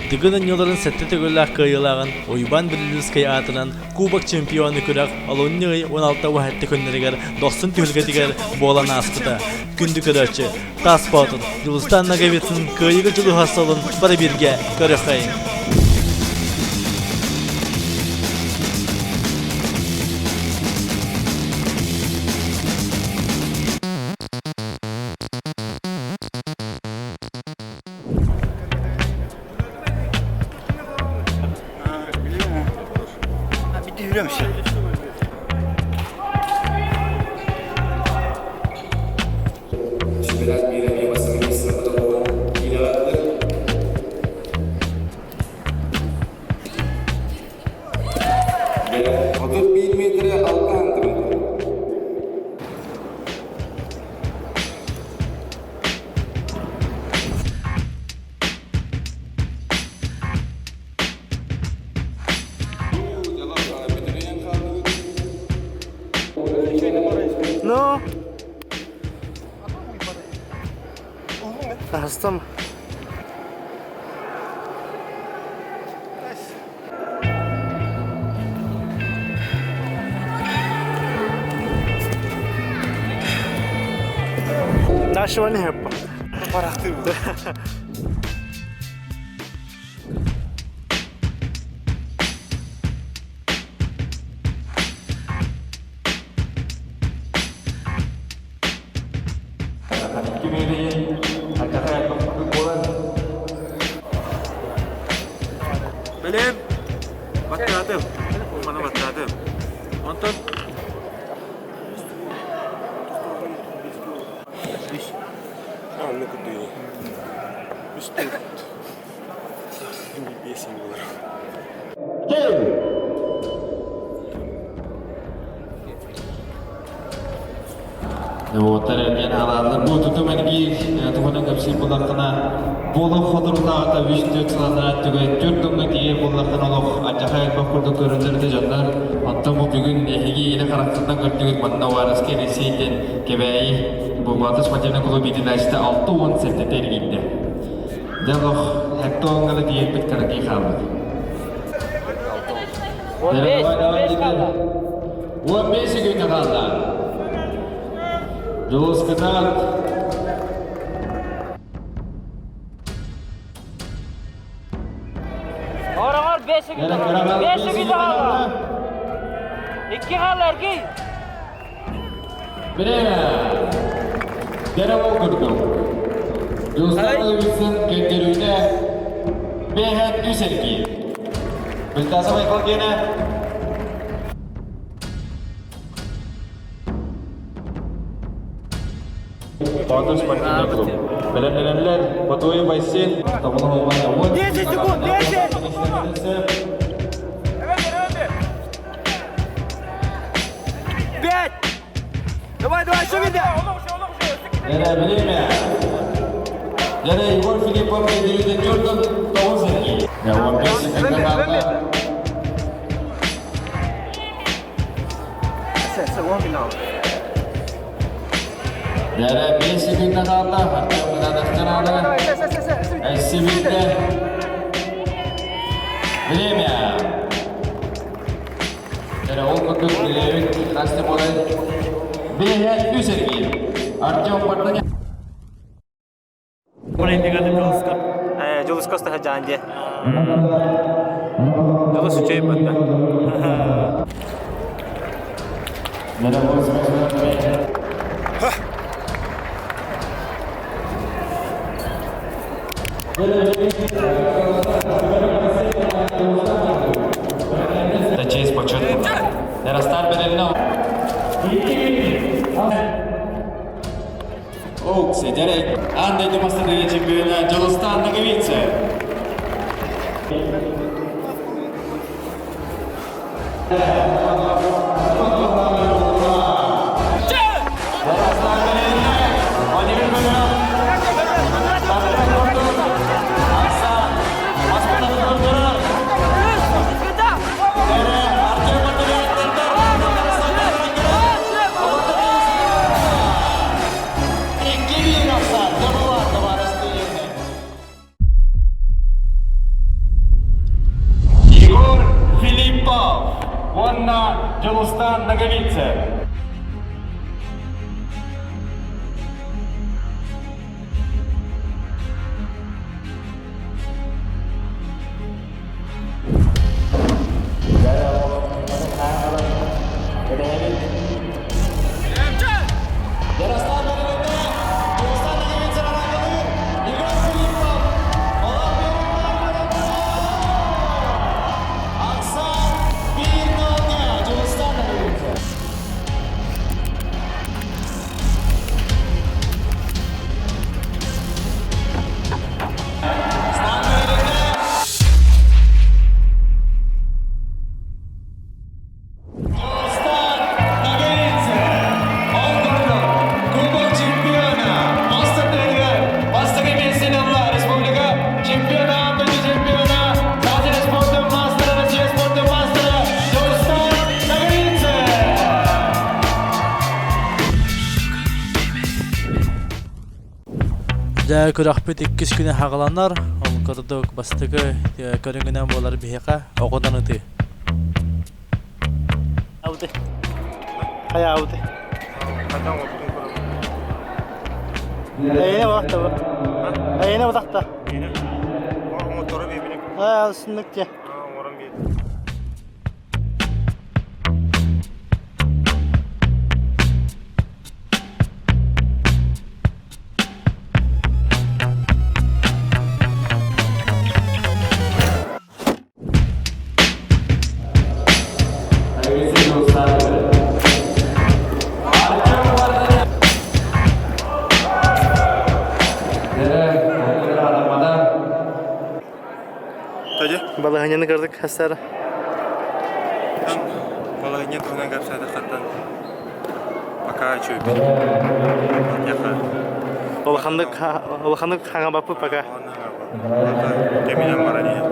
Дыгын оонньууларын сэттэ төгүллээх кыайыылааҕын Уйбаан Бирилюскай аатынан Кубок чемпиона күрэх олунньу ый 16 уһатты күннэригэр дохсун түһүлгэтигэр буолан ааспыта. Күндү көрөөччү, Таас Боотур, Дьулустаан Ноговицын кыайыыга дьулуһар суолун бары бииргэ көрүөххэйиҥ. Чемпионат мира эмиэ бастакы миэстэни буолан киирэҕэ 31 метрэ 6 сантиметр. Ну, Астым. Нашего не Бэлэм баттаатым. Маны баттаатым. Онтон Анны курдук. Үс төрт. Биэс буолар. Уоттар эргиэн аалааллар. Бу тутум эргиир туһунан кэпсиир буоллаххына, буолуох хотурутааҕыта үс түөрт сыланара түгэн түөрт тылга тиийэр буоллаххына олох адьаха элбэх курдук көрүллэр да дьоннор. Оттон бу бүгүн эһиги илэ харахтарынан көрдүгүт манна Уараска Алексей диэн Кэбээйи бу Баатыр спортивный клуб иитиллээччитэ 67-тэ эргийдэ. Дьэ олох хектоҥҥа тиийэрбит кыракый хаалбыт. 15, 15 kaldı. 15 секунда қалды. Дьулус кытаат. Оҕор 5 секунда қалды. 5 секунда қалды. Икки қалды, эргий. Время. Дерево курдук. Дьулустан Ноговицын көрдөрүүтэ бэһэн үс эргиир. Быктаса Байкал диэнэ Боотур спортивный клуб. Бэлэмнэнэллэр Батуев Байсин, Тоболон 10 секунд, 10! 5! Давай, давай, еще видно! Время. Яна Егор Филиппов кедерүүден Jordan 9 эргиир. 15 секунда қалды. Яна 5 секунда қалды. Артем Кытанахтан Эссибитте. Время. Яна ол курдук билебит хасты болай. Бэһэ үс эргиир. Артем Бартаня. Дьулуска саһаджаан дьэ. Дьулус үчүгэй бытта. Это честь почет. Яростар Берельно. Оуксе, Дерек, Анна Демостадович чемпиона Дьулустан Ноговицын. Яростар Берельно. Владимир Богданов. Дьулустан Ноговицын. Дьэ, күрэхпит иккис күнэ хаҕаланар. Ол курдук бастакы көрүҥүнэн буолар биһиэхэ оҕунан ытыы. Ауты. Хайа ауты. Эйне бакта бу. Эйне бакта. Аа, сыннык те. Балаһыанньаны көрдүк хастара. Балаһыанньа туһунан кэпсээтэххиттэн пока үчүгэй. Улаханнык улаханнык хаҥабаппыт пока. Кэминэн баран иһэр.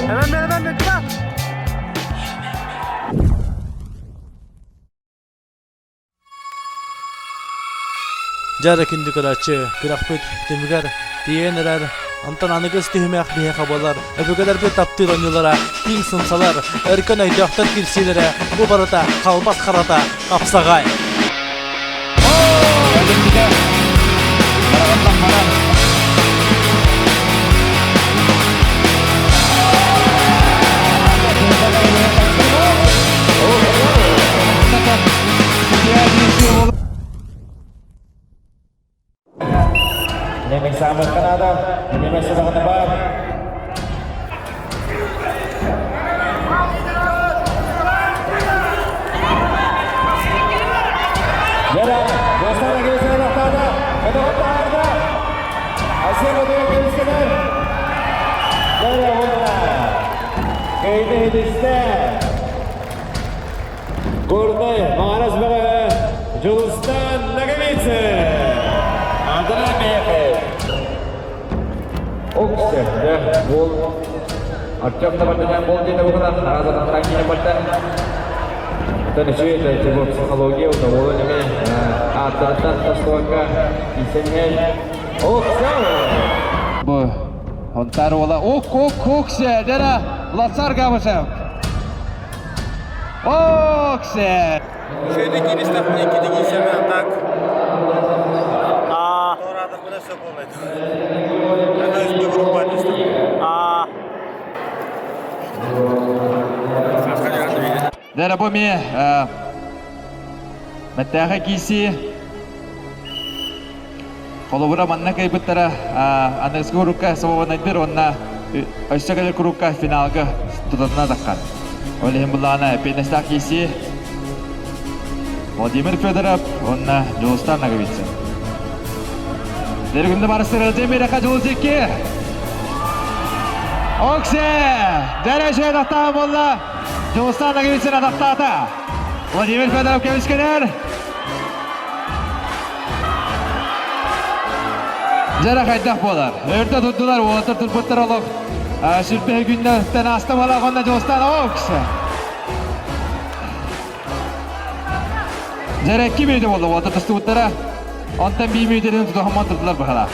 Hemen ben hemen bekle. Дьара күндү көрөөччү, күрэхпит түмүгэр тиийэн эрэр. Онтон аныгыс түһүмэх биһиэхэ буолар. Өбүгэлэрбит таптыыр оонньуулара, тииҥ сымсалар, өркөн өйдөөхтөр киирсиилэрэ бу барыта халбас харата, хапсаҕай. Горнай Маҥарас бөҕөһө Дьулустан Ноговицын! Антонов Мехов! Уксерде бол Артем Табардынян бол диэн букунан аразатын хакине барда. Оттон үчүгэй типа психология удоволу неме ааттарыттан тастыбакка исэннэн Оксана! Бу Һунтаар уола ук ук уксе дьэрэ Лацар Габышев. Оксе! Шөйді киристахпына иккити киирсэммин а так туораатахпына все полный. Это из группа Дьэрэ бу ми Мэттээхэ киисии Холобура манна кыайбыттара аныгыскы курукка Сабованайдыр уонна өссө кэлэр курукка финалга тутатына таххан. Ол иһин буллаҕына пенестаах киисии Владимир Федоров уонна Дьулустан Ноговицын. Дергүнді барыстыры Демиреха Дьулусикки. Оксе! Дәрәже атақтағы болла. Дьулустан Ноговицын атақтаата. Владимир Федоров көмүскэнэр. Дьэрэ хайдах буолар? Өртө турдулар, уолаттар турбуттар олох. Сүрбэһи күннэртэн ааста буолар уонна Дьулустан Окс. Дьэрэ икки мүнүүтэ буолла уолаттар тустубуттара. Онтон биир мүнүүтэтин тутуһамман турдулар быһалаах.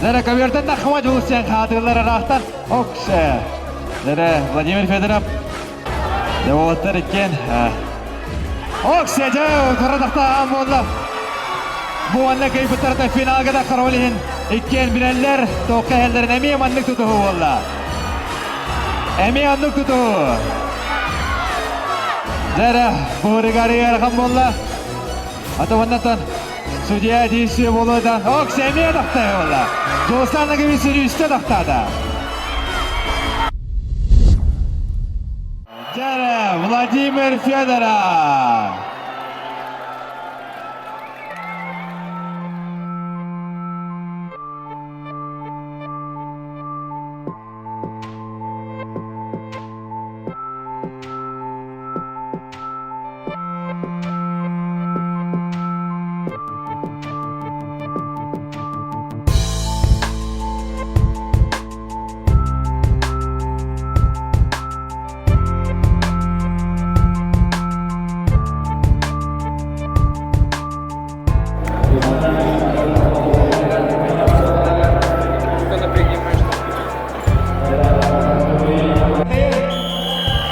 Дьэрэ ковертан таххыма Дьулустан хаатыылар ыраахтан Окс. Дьэрэ Владимир Федоров Дьэ уолаттар иккиэн Оксия дьэ кыра буолла. Бу уонна кыайбыттарта финалга да король иһин иккиэн билэллэр. Тоққа иһэллэрин эмиэ маннык тутуһу буолла. Эмиэ оннук тутуһу. Дьэрэ буһурыгар ыарахан буолла. Ата уоннатан судья действие буолуодан Оксия эмиэ тахтаа буолла. Дьулустан Нагавицын үстэ тахтаата. Дьэрэ Владимир Федоров!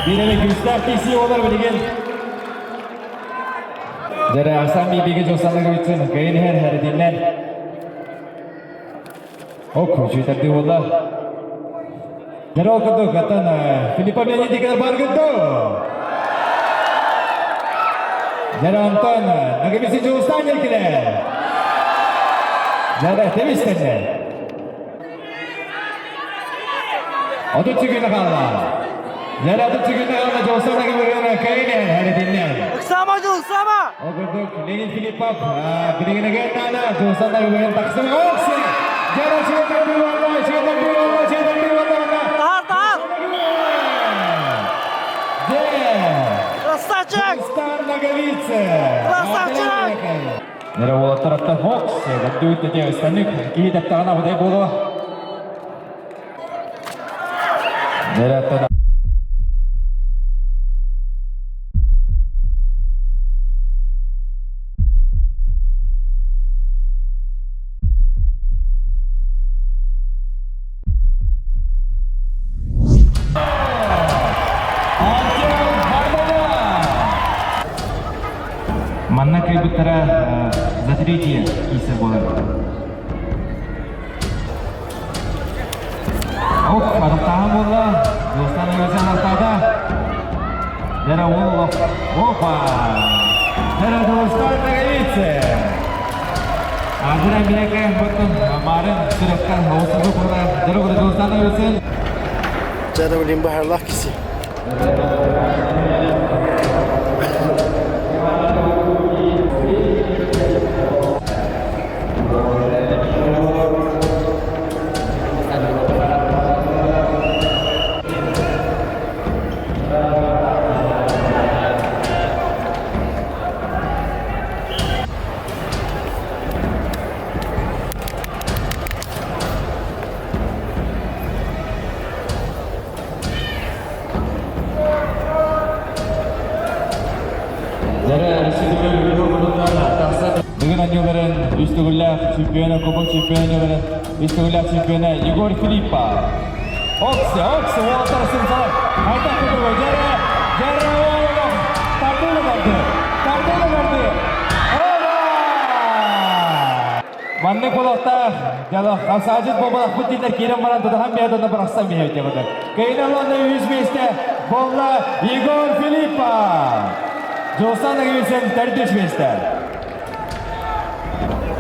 Биир күүстээх киирсии буолар билигин. Дьэрэ Арсан Бибиги Жосаныговицын кыайын иһэр хэритиннэн Ок, үчүгэй буолла. Дьэрэ курдук, аттан Филиппов Леонид дикелер бар гынто. Дьэрэ онтон Нагамиси Дьулустан келкилер. Дьэрэ тебистенне. 30 күнэ хаалла. Дьэрэ 30 күнэ хаалла Дьулустан Нагамиси кайын хэритиннен. Ыксаама Ыксаама! Ол курдук Ленин Филиппов билигинэгэ наана Дьулустан Нагамиси тахсым. Окси! Дьэрэ чиэтэр буолла, чиэтэр буолла, чиэтэр буолла. Тахар, тахар! Красавчик! Дьулустан Ноговицын! Красавчик! Нere уолаттараттан Хокс, көрдүүт дете ыстанык, киһи таптаҕына будай буолуо. Нere аттан Манна кыайбыттара за третье киирсэр буолар. Оп, атахтааһын буолла. Дьулустан Ивасан астаата. Дьэрэ уол Опа! Дьэрэ Дьулустан Ноговицын! Адыра биэкэ буттун марын сүрэххэ оҕусугу була Дьэрэ Дьулустан Ноговицын. Дьэрэ билин баһарлах киси. Дьэрэ Бүгүн оонньууларын Үс төгүллээх чемпиона, Кубок чемпиона, үс төгүллээх чемпиона Егор Филиппов. Оксе, оксе, уолаттар сымсалар. Хайдах курдук, дьэрэ, дьэрэ, тардыыны барды, тардыыны барды. Маннык олохтоох дьалах хамсаачыт буолбатахпыт дииллэр киирэн баран тутаһан биһэ донно бырахсан биһэ диэбитэ. Кыйына уонна үс миэстэ буолла Егор Филиппов. Дьулсан Агависен төрдүс миэстэ.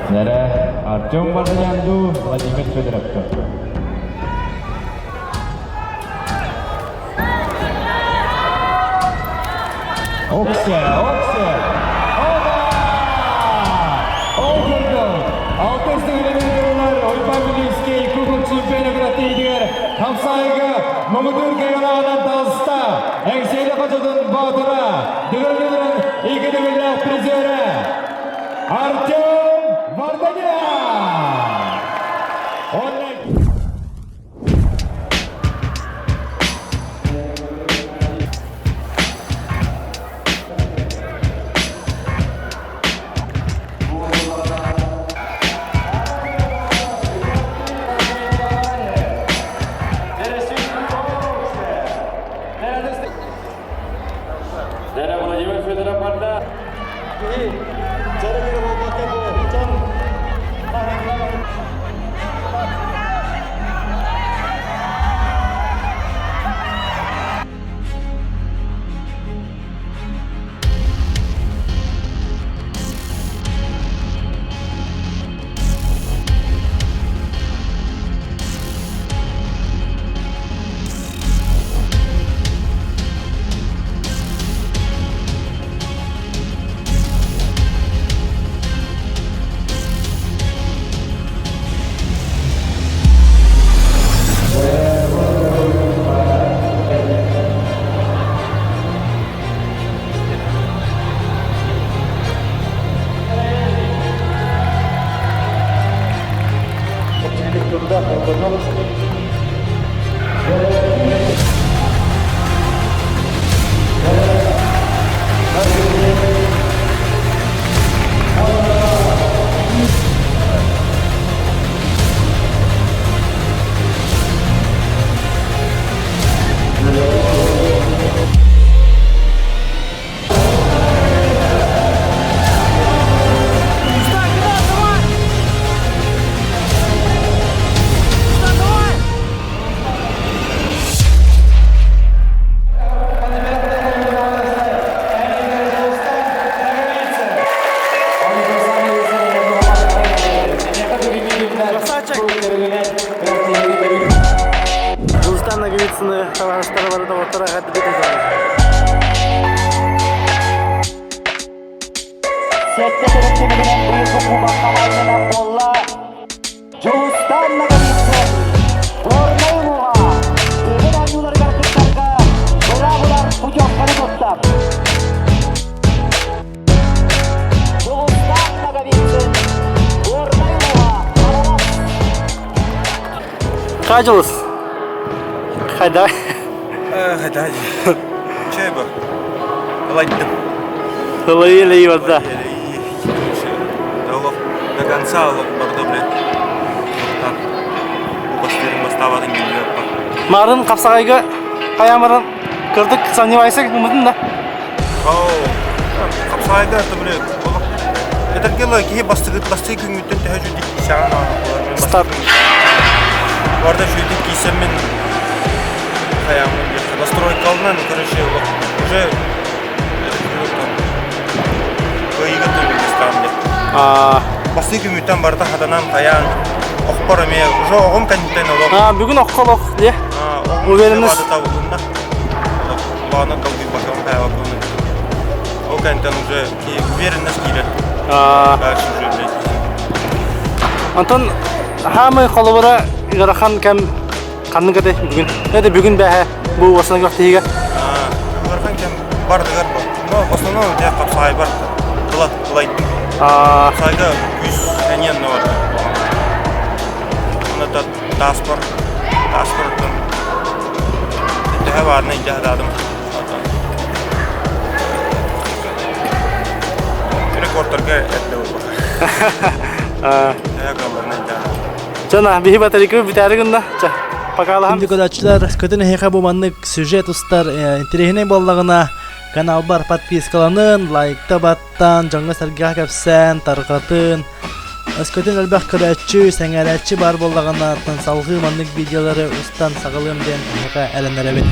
Нэрэ Артем Бардынянду, Владимир Федоровка. Оксе, оксе! Оба! Ол курдук, алтыс төгүлүн Уйбан Билинский Кубок чемпиона күрэхтэһиитигэр хамсаайга муҥутуур кыайыылааҕынан таҕыста. Эҥсиэли хочотун боотура, дыгыр-дыгырын икки төгүллээх призерэ Артем Варданян! Владимир Федоров барда. Дьулустан Ноговицыны табаарыстара бары доҕотторо эҕэрдэлии туталлар. Сэттэ төрөппүтүнэн быйылгы кубок хаһаайынынан буолла Дьулустан Ноговицын. Горнай улууһа Тыгын оонньууларыгар кыттарга быраабылар путевканы туттар. Дьулустан Ноговицын, Горнай улууһа, Хаҥалас. Хай Дьулус. Хайда? Хайда. Чэй бу. Ылайдым. Ылайы илэйи барда. Олох до конца олох барда блядь. Так. Бастырым бастабатын билбеппа. Марын хапсаҕайга хайаамарын кырдык сомневайся гыммытын да. Оо, хапсаҕайга это блядь олох этэргэ киһи бастыгыт бастыы күҥҥүттэн төһө үчүгдүк киисэҕин Старт. Барда үчүгдүк киисэммин хайааммын диэххэ настройкалынан короче олох уже кыайыыга төлөбүстаам диэн. Бастыы күҥҥүттэн барыта хатанан хайаан охпор эмиэ уже оҕом кэнниттэн олох Бүгүн окко олох дии. Уверенность. Табылынна. Улаана долгуйбакам хайабаккын. Ол кэнниттэн уже уверенность киирэр. Дальше уже блядь. Онтон хаамай холобура ыарахан кэм ханнык этэй бүгүн? Это бүгүн бэһэ бу уосана тиһигэ. Ыарахан кэм бардыгар бар. Но в основном дьэ хапсаай бар. Тыла тылайдым. Хапсаайга күүс эниэн бар. Онно тааспар тааспартан төһө баарына илдьэ сатаатым. Рекордторга эрдэ буолбата. Төһө кыалларынан дьаһанабыт. Чана, биһи батарейка бүтээри гынна. Ча, покалаһам. Күндү көрөөччүлэр, көтөн эһиэхэ бу маннык сюжет устар интэриэһинэй буоллаҕына, каналбар подпискаланын, лайкта баттаан, дьоҥҥо-сэргэҕэ кэпсээн, тарҕатын. Өскөтүн элбэх көрөөччү, сэҥээрээччи баар буоллаҕына, салҕыы маннык видеолары устан саҕалыам диэн эһиэхэ эрэннэрэбин.